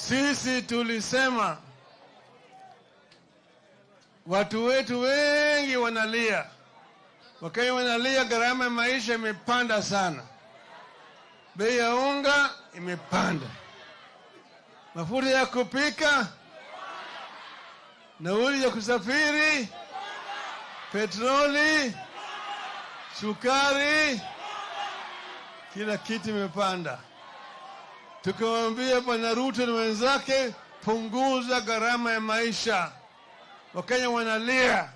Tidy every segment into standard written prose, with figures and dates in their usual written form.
Sisi tulisema watu wetu wengi wanalia, Wakenya wanalia, gharama ya maisha imepanda sana, bei ya unga imepanda, mafuta ya kupika, nauli ya kusafiri, petroli, sukari, kila kitu imepanda. Tukamwambia Bwana Ruto na wenzake, punguza gharama ya maisha. Wakenya wanalia,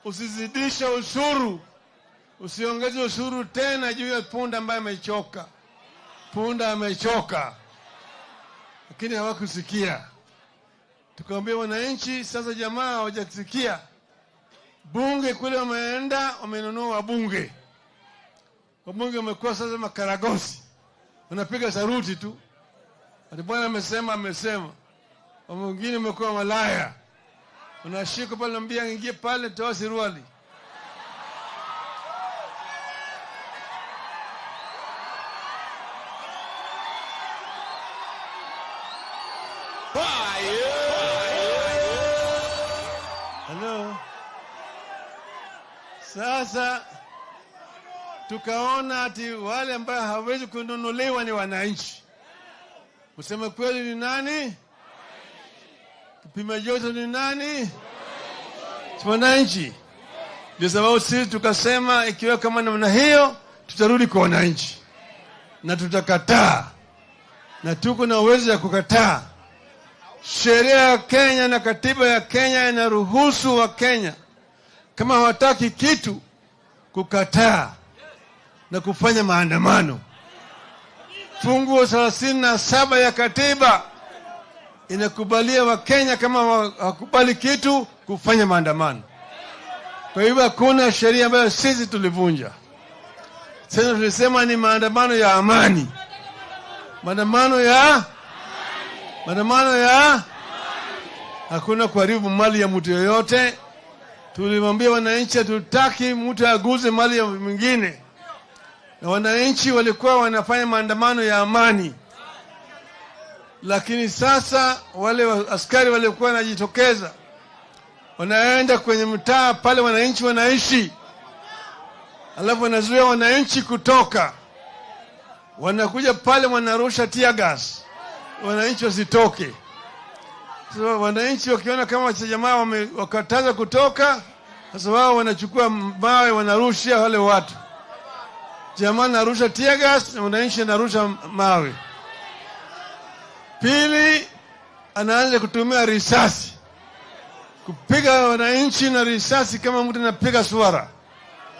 usizidishe ushuru, usiongeze ushuru tena juu ya punda ambaye amechoka. Punda amechoka, lakini hawakusikia. Tukamwambia wananchi, sasa jamaa hawajasikia. Bunge kule wameenda wamenunua wabunge, wabunge wamekuwa sasa makaragosi, wanapiga saruti tu, ati bwana amesema, amesema. Wengine wamekuwa malaya, unashika pale, naambia ingie pale, toa suruali. Hello. Sasa tukaona ati wale ambao hawezi kununuliwa ni wananchi. Kusema kweli ni nani? Kipima joto ni nani? Si wananchi. Ndio sababu sisi tukasema ikiwa kama namna hiyo tutarudi kwa wananchi na tutakataa, na tuko na uwezo ya kukataa. Sheria ya Kenya na katiba ya Kenya inaruhusu wa Kenya kama hawataki kitu kukataa na kufanya maandamano. Fungu 37 ya katiba inakubalia Wakenya kama hawakubali kitu kufanya maandamano. Kwa hivyo hakuna sheria ambayo sisi tulivunja. Sasa tulisema ni maandamano ya amani, maandamano ya maandamano ya hakuna kuharibu mali ya mtu yoyote. Tulimwambia wananchi hatutaki mtu aguze mali ya mwingine, na wananchi walikuwa wanafanya maandamano ya amani. Lakini sasa wale askari waliokuwa wanajitokeza wanaenda kwenye mtaa pale wananchi wanaishi, alafu wanazuia wananchi kutoka, wanakuja pale wanarusha tear gas, wananchi wasitoke. So, wananchi wakiona kama jamaa wamewakataza kutoka, sasa wao wanachukua mawe wanarushia wale watu. Jamaa anarusha tear gas na wananchi anarusha mawe. Pili, anaanza kutumia risasi kupiga wananchi na risasi kama mtu anapiga swara.